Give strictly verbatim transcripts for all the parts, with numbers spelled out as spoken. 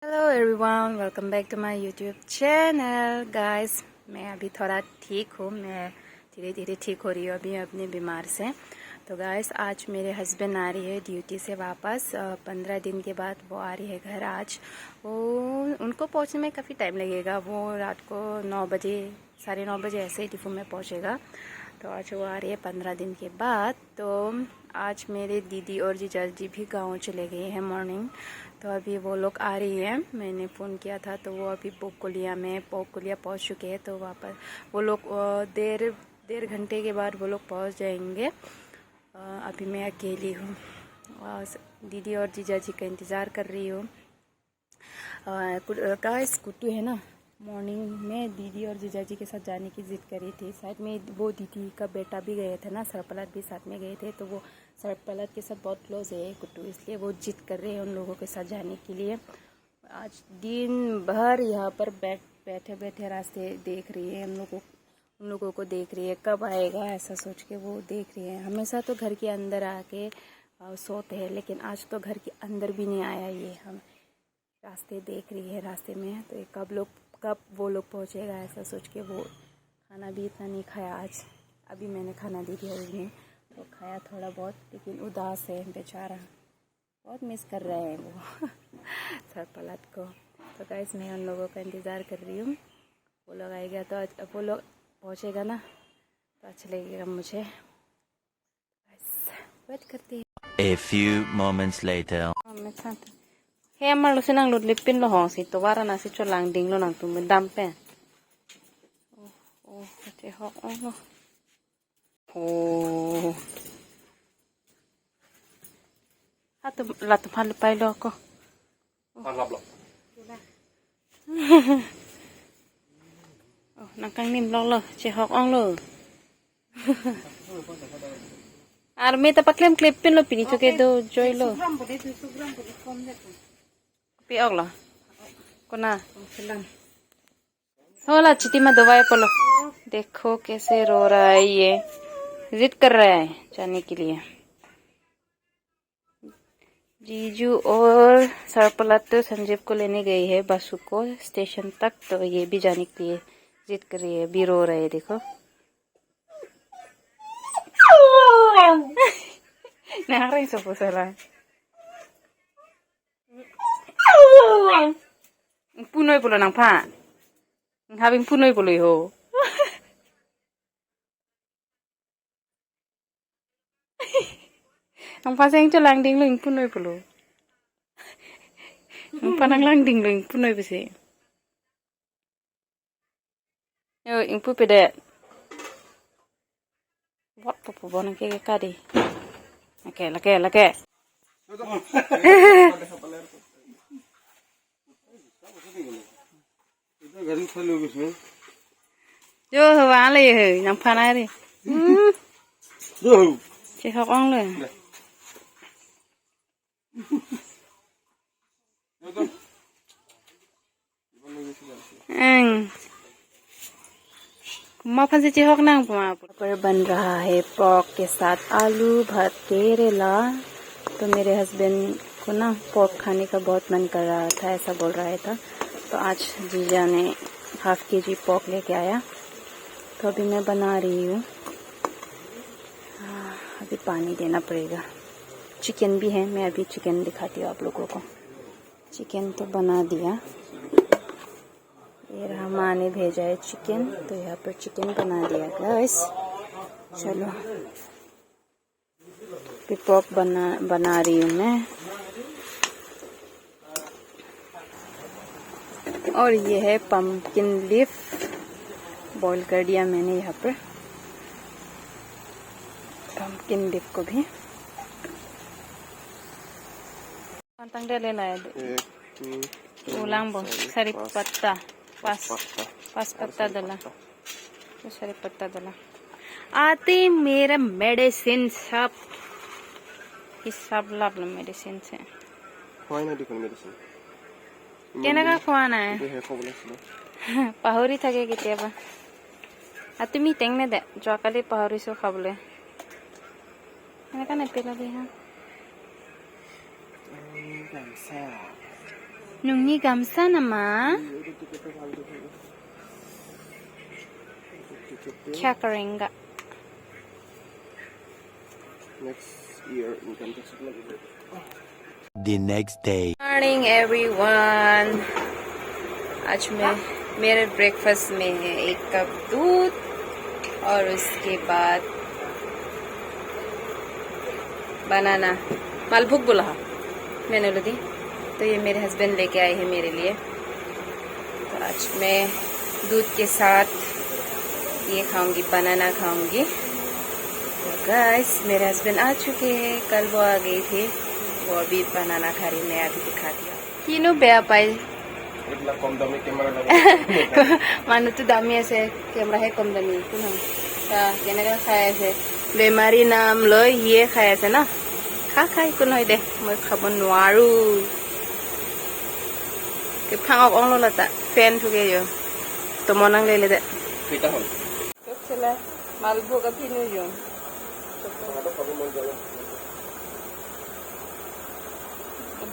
Hello everyone, welcome back to my YouTube channel. Guys, मैं अभी थोड़ा ठीक हूँ, मैं धीरे धीरे ठीक हो रही हूँ अभी अपने बीमार से। तो गाइस, आज मेरे हस्बैंड आ रही है ड्यूटी से वापस, पंद्रह दिन के बाद वो आ रही है घर आज। वो उनको पहुँचने में काफ़ी टाइम लगेगा, वो रात को नौ बजे, साढ़े नौ बजे ऐसे ही टीफू में पहुँचेगा। तो आज वो आ रही है पंद्रह दिन के बाद। तो आज मेरे दीदी और जीजा जी भी गाँव चले गए हैं मॉर्निंग। तो अभी वो लोग आ रही हैं, मैंने फ़ोन किया था, तो वो अभी पोकोलिया में, पोकोलिया पहुँच चुके हैं। तो वापस वो लोग, अ, डेढ़ डेढ़ घंटे के बाद वो लोग पहुँच जाएंगे। अ, अभी मैं अकेली हूँ, अ, स- दीदी और जीजा जी का इंतज़ार कर रही हूँ। गाइस, कुट्टू है ना, मॉर्निंग में दीदी और जीजा जी के साथ जाने की जिद करी थी। साथ में वो दीदी का बेटा भी गए थे ना, सरपलत भी साथ में गए थे, तो वो सरपलत के साथ बहुत क्लोज है कुट्टू, इसलिए वो जिद कर रहे हैं उन लोगों के साथ जाने के लिए। आज दिन भर यहाँ पर बैठ बैठे बैठे रास्ते देख रही है, हम लोगों उन लोगों को देख रही है, कब आएगा ऐसा सोच के वो देख रही है। हमेशा तो घर के अंदर आके, अ, सोते हैं, लेकिन आज तो घर के अंदर भी नहीं आया ये। हम रास्ते देख रही है, रास्ते में है, तो ये कब लोग कब वो लोग पहुँचेगा ऐसा सोच के वो खाना भी इतना नहीं खाया आज। अभी मैंने खाना दे दिया इवनिंग, तो खाया थोड़ा बहुत, लेकिन उदास है बेचारा, बहुत मिस कर रहा है वो सरपलत को। तो गाइस, मैं उन लोगों का इंतज़ार कर रही हूँ। वो लोग आएगा तो आज, वो लोग पहुँचेगा ना, तो अच्छा लगेगा मुझे। वेट करते हैं। A few moments later. He amarlo si nanglut lipin lo hong si tovar ana si cholangding lo nangtum dam pen. Oh, oh, chehok ong lo. Oh. Atum latum hal pai lo ko. Parlap lo. Oh, nangkangnim lo lo, chehok ong lo. Army ta paklem klep pin lo pini choke do joy lo. Pi ok lo. Kona. Hola, chiti ma dawai polo. देखो कैसे रो रहा है ये, जिद कर रहा है जाने के लिए। जीजू और सरपलत तो संजीव को लेने गई है बसु को स्टेशन तक, तो ये भी जाने के लिए जिद कर रही है, भी रो रहा है, देखो। Nang ring sopo sala. Punoi pulo nangphan. Habing punoi pulo ho. Nangphan seng cholangding lo ingpunoi pulo. Nangphan nanglangding lo ingpunoi pusi. Yo, ingpu pede. Bot pupu bon ke ke kadi. Lake, lake, lake. Jo, ho, ale, ho, nangphan ari. Hmm. Jo. Chehok ong le. Ang. Kuma phan si chehok nang kuma. पर बन रहा है पोर्क के साथ आलू भर करेला। तो मेरे हस्बैंड को ना पोर्क खाने का बहुत मन कर रहा था, ऐसा बोल रहा था। तो आज जीजा ने हाफ केजी पोर्क लेके आया, तो अभी मैं बना रही हूँ। हाँ, अभी पानी देना पड़ेगा। चिकन भी है, मैं अभी चिकन दिखाती हूँ आप लोगों को। चिकन तो बना दिया। ये रहा, माँ ने भेजा है चिकन, तो यहाँ पर चिकन बना दिया गाइस। चलो, अभी पोर्क बना बना रही हूँ मैं। और ये है पम्पकिन लीफ, बॉईल कर दिया मैंने यहाँ पर पम्पकिन लीफ को भी। Pantang dele na. एक, दो, तीन, Ulang bo. चार, Sari पाँच, patta. पाँच Pas. पत्ता। Pas patta dala. Sari patta dala. Ate mere medicine sab. Hisab lab lo medicine se. Khwai na dikon medicine. কেনেকা খোৱা নাই? এইটো শেষ হ'বলৈ আছিলে। পাহৰি থাকে কেতিয়াবা। আৰু তুমি টেং নেদে, যোৱাকালি পাহৰিছো খাবলৈ। এনেকা নেপেলাবি হা। Nungni gamsa nama? Kya karenge? Next year income tax lagi. The next day. Morning everyone. आज मैं, मेरे ब्रेकफास्ट में है एक कप दूध और उसके बाद बनाना, malbhog बोला है मैंने, लो दी। तो ये मेरे हस्बैंड लेके आए हैं मेरे लिए। तो आज मैं दूध के साथ ये खाऊंगी, बनाना खाऊंगी। तो गाइस, मेरे हस्बैंड आ चुके हैं, कल वो आ गए थे, वो अभी बनाना खा रही, मैं अभी दिखाती हूँ। কিনো বেয়া পাই? এইবিলাক কম দামী কেমেৰা লাগে। Manu tu dami ase, camera he kom dami. Kuno ta keneka khai ase? Bemari nam loi ye khai ase na? Kha khai, kuno de, moi khabo nwaru. Kephang ok onglo lata, fan thuke yo. Tomo nanglele de. Kita hon. Kok sela, malbhog aphi nu yo. Tomato khabo mon jalo.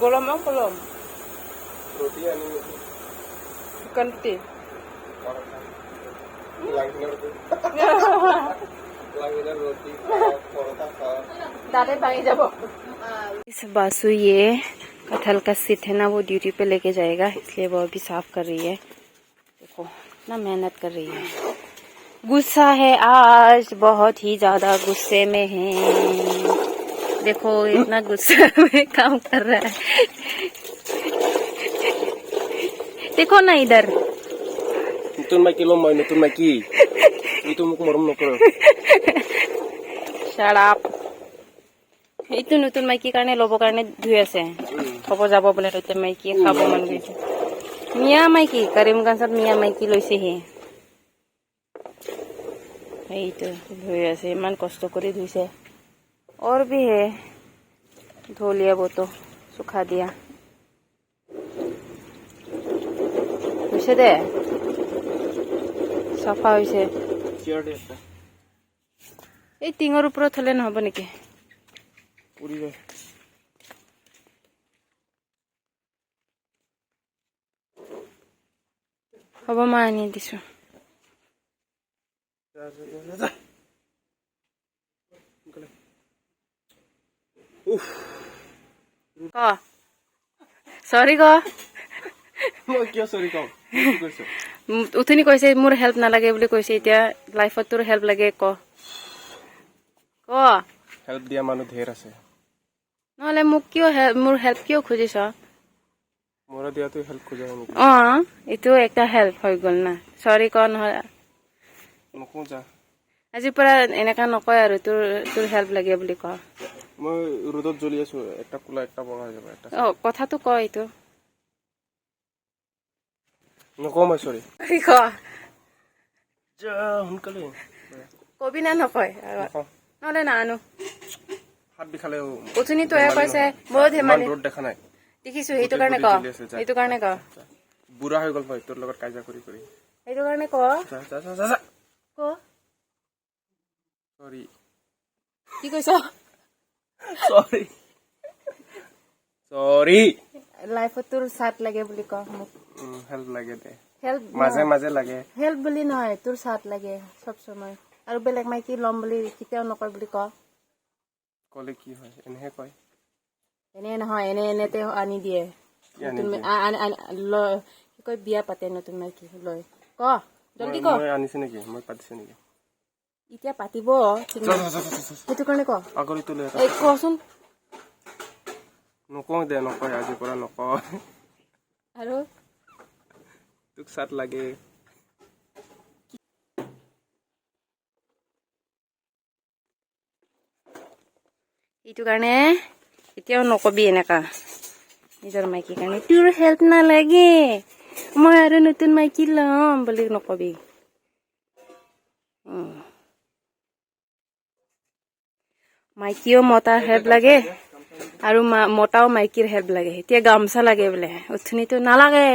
Golom ong golom. Roti ani. Kanti. Paratha. Langhinar roti. Langhinar roti, paratha kha. Dade bangi jabo. इस बासु ये कटहल का सीड है ना, वो ड्यूटी पे लेके जाएगा, इसलिए वो अभी साफ कर रही है। देखो, इतना मेहनत कर रही है। गुस्सा है आज, बहुत ही ज्यादा गुस्से में है। देखो, इतना गुस्से में काम कर रहा है। देखो ना इधर। Nutun maiki lo moi, nutun maiki. Itu muk morom nokro. Shut up. এইটো নতুন মাইকী কাৰণে ল'ব কাৰণে ধুই আছে। থ'ব যাব বোলে, তাতে মাইকী খাব মন গৈছে। মিয়া মাইকী, কৰিমগঞ্জত মিয়া মাইকী লৈছেহি। এইটো ধুই আছে, ইমান কষ্ট কৰি ধুইছে। অৰ ভি হে ধো লিয়া, ব' ত' সুখা দিয়া। হৈছে দে, চাফা হৈছে। চেয়াৰ দে একটা। এই টিঙৰ ওপৰত থ'লে নহ'ব নেকি? উৰি যায়। হ'ব, মই আনি দিছোঁ। যা, যা, যা, যা, যা। সোনকালে। উফ। ক। চৰি ক। মই কিয় চৰি কম? মই কি কৈছো? উম, উঠনি কৈছে, মোৰ হেল্প নালাগে বুলি কৈছে, এতিয়া লাইফত তোৰ হেল্প লাগে, ক। ক। হেল্প দিয়া মানুহ ধেৰ আছে। নহ'লে মোক কিয় হে-, মোৰ হেল্প কিয় খুজিছ? মোৰে দিয়াটো হেল্প খোজা হয় নেকি? অ, এইটো একটা হেল্প হৈ গ'ল না। চৰি ক, নহয়। নকওঁ যা। আজিৰ পৰা এনেকা নকয় আৰু, তোৰ, তোৰ হেল্প লাগে বুলি ক। মই ৰ'দত জ্বলি আছো, একটা কোলা, একটা বগা হৈ যাব, একটা। অ, কথাটো ক এইটো। নকওঁ মই চৰি। চৰি ক। যা, সোনকালে। কবি না নকয়? নকওঁ। নহ'লে নানো। হাত বিষালে উঠনি তই বেমাৰী কৈছে, নহয়। ময়ো ইমান ধেমালি। ৰ'দ দেখা নাই। দেখিছো, সেইটো গোটেই কাৰণে বডি ক। জ্বলি আছে, যা, সেইটো কাৰণে যা, ক। যা। বুঢ়া হৈ গ'ল মই তোৰ লগত কাজিয়া কৰি কৰি। সেইটো কাৰণে ক। যা, যা, যা, যা, যা। ক। চৰি। কি কৈছ? চৰি। চৰি। লাইফত তোৰ চাথ লাগে বুলি ক মোক। উম, হেল্প লাগে দে। হেল্প মাজে নহয়। মাজে লাগে। হেল্প বুলি নহয়, তোৰ চাথ লাগে সব সময়। আৰু বেলেগ মাইকী ল'ম বুলি কেতিয়াও নকয় বুলি ক। ক'লে কি হয়? এনেহে কয়। এনে নহয়, এনে এনেতে আনি দিয়ে। কি আনি নতুন মে-, দিয়ে? আ-, আন-, আন-, ল-, কি কয়, বিয়া পাতে নতুন মাইকী লৈ। ক, জল্দি মই, ক। মই আনিছো নেকি? মই পাতিছো নেকি? এতিয়া পাতিব, কিন্তু যা, যা, যা, যা, যা, যা। সেইটো কাৰণে ক। আগৰ এইটো লৈ আহ। এই কচোন। নকওঁ দে, নকয়, আজিৰ পৰা নকওঁ। আৰু? তোক চাথ লাগে। এইটো কাৰণে কেতিয়াও নকবি এনেকা। নিজৰ মাইকী কাৰণে, "তোৰ হেল্প নালাগে, মই আৰু নতুন মাইকী ল'ম" বুলি নকবি। উম। মাইকীও মতাৰ হেল্প লাগে আৰু মা-, মতাও মাইকীৰ হেল্প লাগে। এতিয়া গামোচা লাগে বোলে, উঠনিতো নালাগে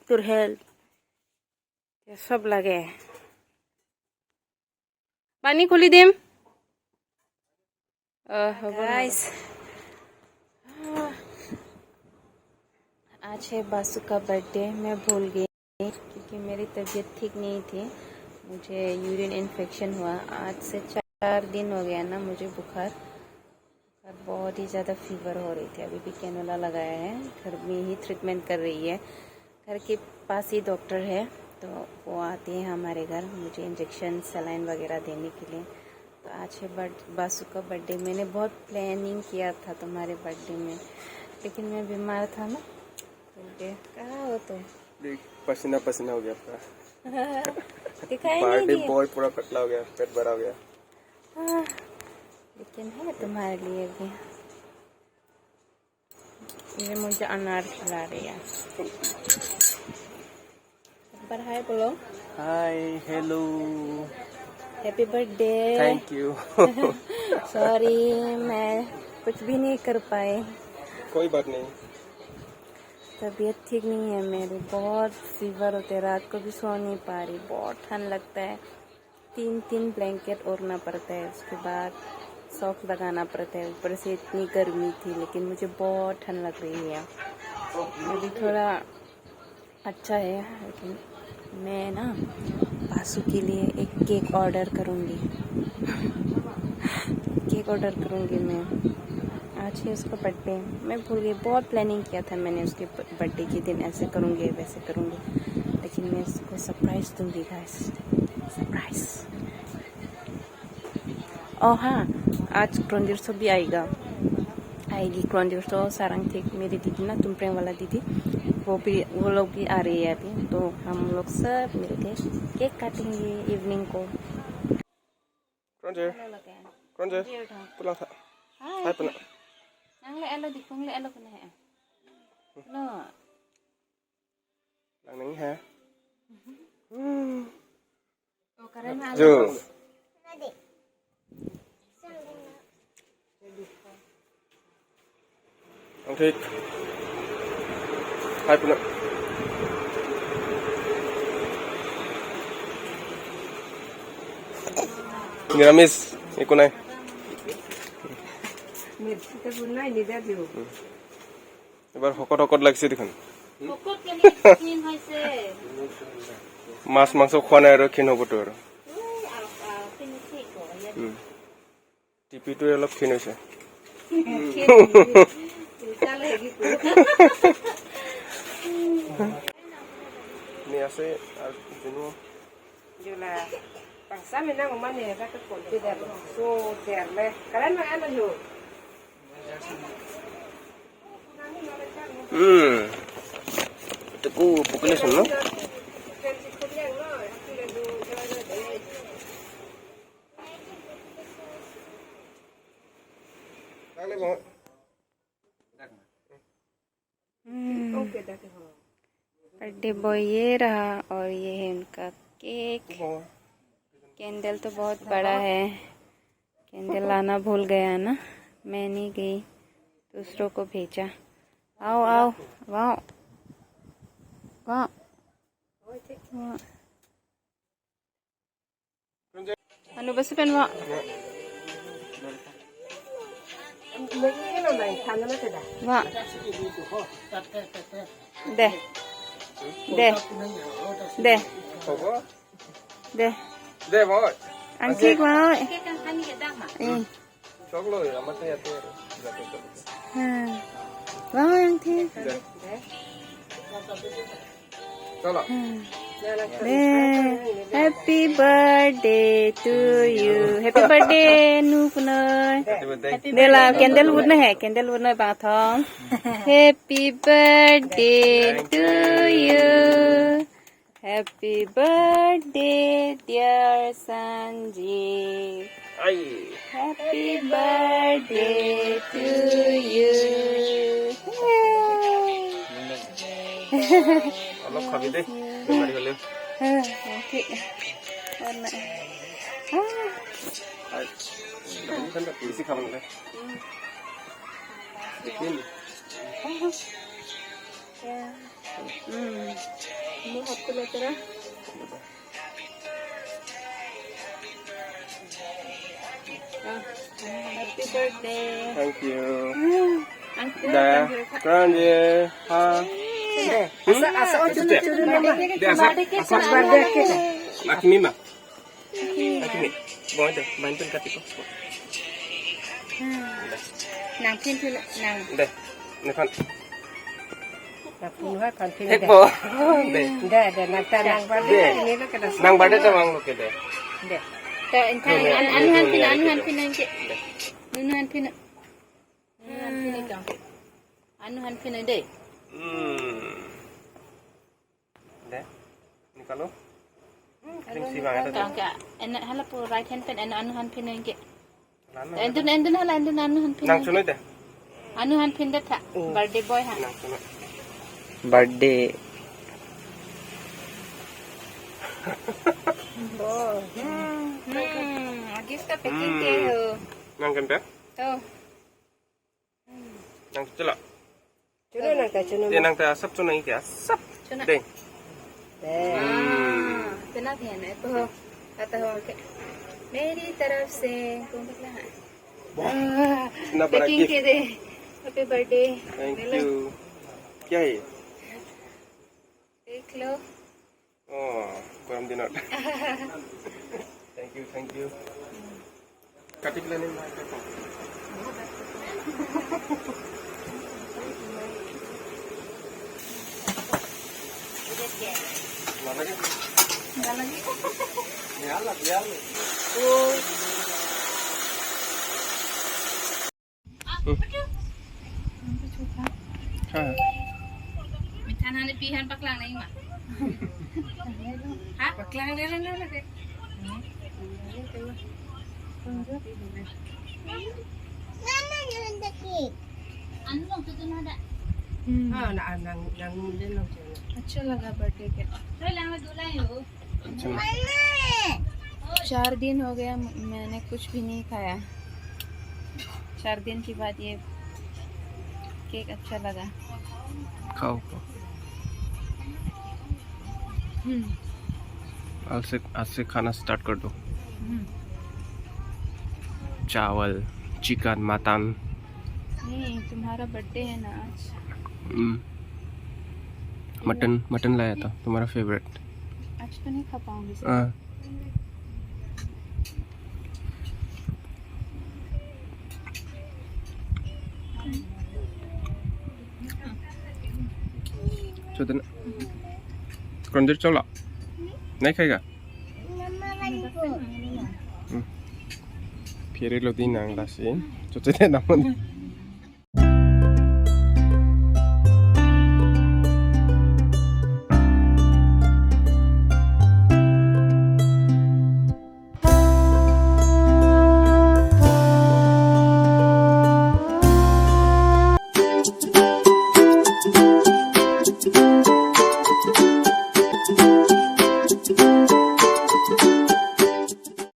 তোৰ হেল্প, এতিয়া চব লাগে। পানী খুলি দিম। অ, হ'ব, হ'ব। গাইছ। आज है बासु का बर्थडे। मैं भूल गई क्योंकि मेरी तबीयत ठीक नहीं थी, मुझे यूरिन इन्फेक्शन हुआ। आज से चार दिन हो गया ना मुझे बुखार, बुखार बहुत ही ज़्यादा फीवर हो रही थी। अभी भी कैनोला लगाया है, घर में ही ट्रीटमेंट कर रही है। घर के पास ही डॉक्टर है, तो वो आते हैं हमारे घर मुझे इंजेक्शन, सलाइन वगैरह देने के लिए। तो आज है बर्थ बासु का बर्थडे। मैंने बहुत प्लानिंग किया था तुम्हारे बर्थडे में, लेकिन मैं बीमार था ना, तो मुझे कहाँ हो तुम? देख, पसीना पसीना हो गया आपका। दिखाई नहीं बर्थडे दिया। बॉय पूरा पतला हो गया, पेट बड़ा हो गया। हाँ, लेकिन है तुम्हारे लिए भी। ये मुझे अनार खिला रही है। एक बार हाय बोलो। Hi, hello. Happy birthday. Thank you. Sorry, मैं कुछ भी नहीं कर पाई। कोई बात नहीं। तबीयत ठीक नहीं है मेरी, बहुत फीवर होते, रात को भी सो नहीं पा रही, बहुत ठंड लगता है। तीन तीन ब्लैंकेट ओढ़ना पड़ता है, उसके बाद सॉक्स लगाना पड़ता है। ऊपर से इतनी गर्मी थी, लेकिन मुझे बहुत ठंड लग रही है। अभी थोड़ा अच्छा है, लेकिन मैं ना बासु के लिए एक केक ऑर्डर करूँगी। केक ऑर्डर करूँगी मैं। आज है उसका बर्थडे। मैं भूल गई, बहुत प्लानिंग किया था मैंने उसके बर्थडे के दिन, ऐसे करूँगी, वैसे करूँगी, लेकिन मैं उसको सरप्राइज दूंगी गाइस, सरप्राइज। ओ हाँ, आज क्रोंदिर्सो भी आएगा, आएगी क्रोंदिर्सो। सारंग थी मेरी दीदी ना, तुमप्रेम वाला दीदी, वो भी, वो लोग भी आ रही है अभी, तो हम लोग सब मिलके केक काटेंगे इवनिंग को। Kronje. Kronje. Pulang sa. Hai puna. Nang le elo dikung le elo kena ya. No. Lang nang ha. Hmm. Jo. Ang thik. Hai puna. নিৰামিষ একো নাই। এবাৰ শকত শকত লাগিছে দেখোন। মাছ মাংস খোৱা নাই আৰু ক্ষীণ হ'বতো আৰু। উম। টিপিটোৱে অলপ ক্ষীণ হৈছে। Ini ase, ah, jenuh. Jula. Pangsa menang umane, satu pon. Tidak. So, der le. Kalian makan dulu. Hmm. Itu ku pukul semua. हम्म। बर्थडे बॉय ये रहा और ये है उनका केक। कैंडल तो बहुत बड़ा है, कैंडल लाना भूल गया ना, मैं नहीं गई, दूसरों को भेजा। आओ, आओ, वाह, वाह, वाह। Anu basi pen wa. Wa. De. De. De. De, wa. Ang thik wa. Eh. Chocolate, আমার তো ইয়াতে আছে। হ্যাঁ। বাহ, আংঠি। চলো। হ্যাঁ। দে, happy birthday to you. Happy birthday, nu punoi. Happy birthday. Dela, candle wood na hai, candle wood na bathong. Happy birthday to you. Happy birthday, dear Sanjeev. Ai. Happy birthday to you. অলপ খাবি দেই, বেমাৰী হ'লে। Okay. Warna. Ah. Ai. Ini kan tak isi kamu nih. Hmm. Ini. Ya. Hmm. Ini aku lihat ya. Ah, happy birthday. Thank you. Hmm. Ang Dah, thank you, Kak. Kronje. Ha. Asa, asa, oh, chunu, chunu, mama. De, asa, asa. Birthday cake. Akimi ma. Akimi. Bong de, bantu kati ko. Nang pin pin, nang. De, nephan. Nang pin ha, phan pin. Thek de. Bo. De. De, de, nang ta nang birthday, de. Ini lo kada. Nang birthday ta vanglo ke de. De. Ta, entah, anu, anu han pin, anu han pin nang ke. De. Anu han pin. Anu han pin nang ke. Anu han pin nang de. Hmm. De, nikalo. Hmm, kring si bang ada. Kang ka, en hala pu right hand pen, en anu han pin nang ke. Lana. Endun, endun hala, endun anu han pin nang ke. Nang chunoi de. Anu han pin de tha. Hmm. Birthday boy ha. Nang chunoi. Birthday. Bo. Hmm. Hmm. Gift ka packing ke ho. Nang kan de? Oh. Nang chelo. Chelo nang ta chelo. Ye nang ta asap chelo nang ke asap. Chelo. Deng. Deng. Ah, chelo ya na to. Kata ho ke. Meri taraf se kung bakla. Wah. Packing ke de. Happy birthday. Thank you. Kya hai? Dekh lo. Oh, koram dinot. Thank you, thank you. Katik lani mai ka. Mana lagi? Mana lagi? Lihat lah, lihat lah. Oh. Hmm. Ha. Mithan hane pihan paklang nai ma. Ha? Paklang deh, deh, deh, deh. Anu long tutu na da. Hmm. Ah, na, nang, nang, nang, nang. अच्छा लगा birthday cake. चल, हम दूल्हा ही हो। अच्छा। चार दिन हो गया, म-, मैंने कुछ भी नहीं खाया। चार दिन के बाद ये केक अच्छा लगा। खाओ, खाओ। हम्म। आज से, आज से खाना स्टार्ट कर दो। हम्म। चावल, चिकन, मटन। नहीं, तुम्हारा बर्थडे है ना आज। हम्म। मटन, मटन लाया था, तुम्हारा फेवरेट। आज तो नहीं खा पाऊंगी सर। हाँ। चोदन, क्रंजर चला। नहीं खाएगा? हम्म। फिर लो दिन आंगला से। चोचे दे ना मन।